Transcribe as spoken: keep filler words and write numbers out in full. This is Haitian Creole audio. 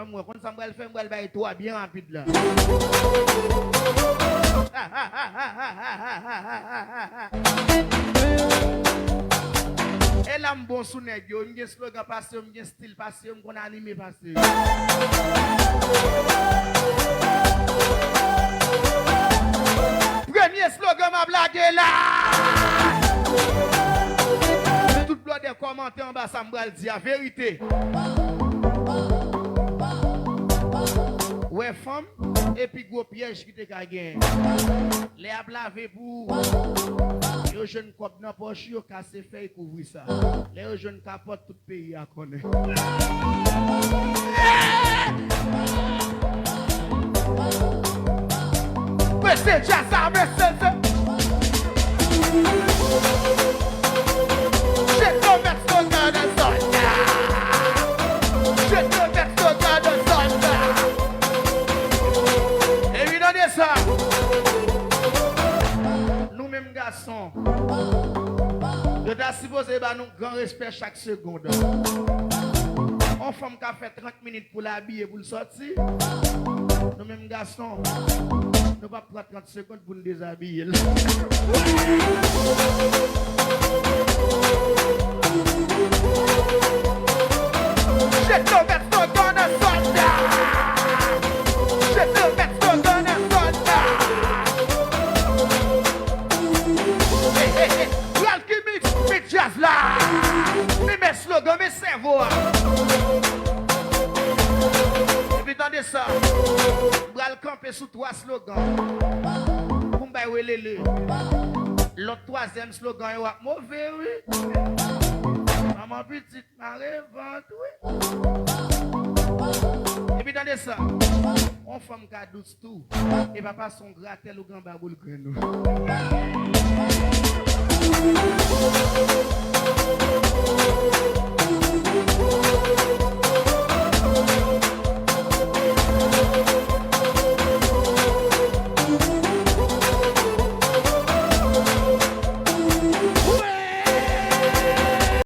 Mwen konn sa m pral fè, m pral bay twa byen rapid la. E la m bon sou nèg yo, m gen slogan pase yo, m gen stil pase yo, m konn anime pase yo. Premye slogan m ap lage la. Tout blòdè kòmante anba sa m pral di a, verite. Wè fanm, epi gwo pyèj ki te ka genyen. Lè y ap lave pou ou, yo jwenn kòb nan pòch yo, kase fèy kouvri sa. Lè yo jwenn kapòt, tout peyi a konnen. Mesye djaz la, mesye se. Jete w mèt slogan nan zòn nan. Jete w mèt slogan nan zòn nan. Epi tande sa. Nou menm gason, yo ta sipoze ba nou gran respè chak segonn. On fanm ka fè trant minit pou l abiye, pou l sòti. Nou menm gason, nou p ap pran trant segonn pou n dezabiye l. Jete w mèt slogan nan zòn nan. Jete w mèt slogan nan zòn nan. Hey, hey, hey. Pral ki mix, mix djaz la. Men, men slogan, men sèvo a. Epi tande sa. Pral kanpe sou twa slogan. Pou m bay welele. Lòt twazyèm slogan yo ap move, wi. Manman pitit mare vant, wi. Epi tande sa. On fanm ka dous tou. E pa pase on gratèl ou gen anba boul grenn ou.